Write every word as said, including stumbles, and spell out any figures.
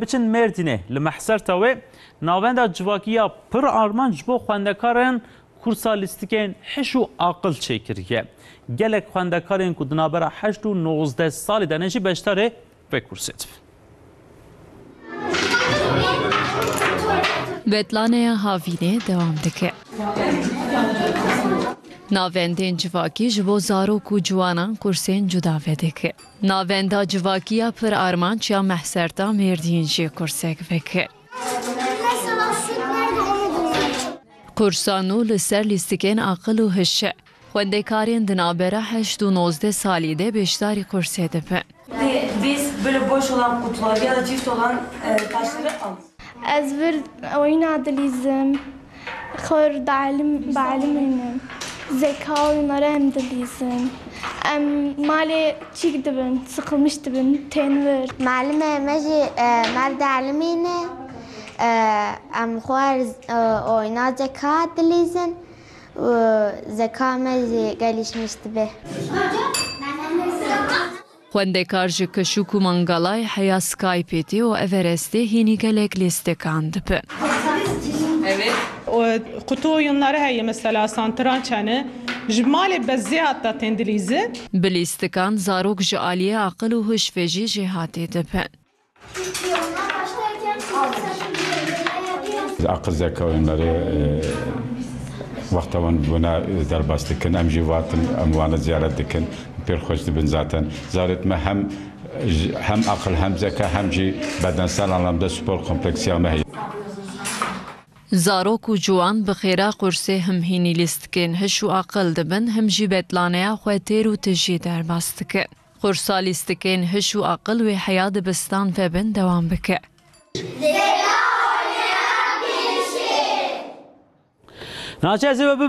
Biçin Mêrdînê, li Mehserta wê navenda civakî ya pir armanc ji bo xwendekarên kursa lîstikên hiş û aqil çêkiriye. Gelek xwendekarên ku di navbera heşt û nozdeh salî de ne jî beşdarê vê kursê dibin. Betlaneya Havînê dewam dike. Navendên civakî ji bo zarok û ciwanan kursên cuda vedike. Navenda civakî ya pir armanc ya Mehserta Mêrdîn jî kursek veke. Kursa nû li ser lîstikên aqil û hiş e. Xwendekarên di navbera heşt û nozdeh salî de beşdarî kursê dibin. Biz böyle boş olan kutular ya da çift olan, e, taşları aldık. Ez vir oyuna dilîzim. Xor dalim, balimînim. Zeka oyunları em dilîzin. Em malê çîk dibin, sıkılmış dibin, tên vir. Malime me jî, e, mal dalimîne. E, em xwar, e, oyuna zeka dilîzin. Û zeka me jî gelişmiş dibe. Xwendekar ji keşûk û mangalayê heya Skype'ê û Everest'ê hînî gelek lîstikan dibin. Evet. O kutu oyunları heye mesela santranç hene. Ji malê bezê hatta tên dilîzin. Bi lîstikan zarok ji aliyê aqil û hiş ve jî jêhatî dibin. Aqil zeka oyunları, e, wexta wan bûna derbas dikin, em jî vatin, em wana ziyaret dikin, pêr xweş dibin zaten. Zarêt me hem, hem aqil, hem zeka, hem jî bedensel anlamda spor kompleksiya me heye. Zarok û ciwan bi xêra qursê him hînî lîstikên hiş û aqil dibin, him jî betlaneya xwe têr û tijî derbas dikin. Qursa lîstikên hiş û aqil wê heya dibistan vebin dewam bike. Naçe ez ê we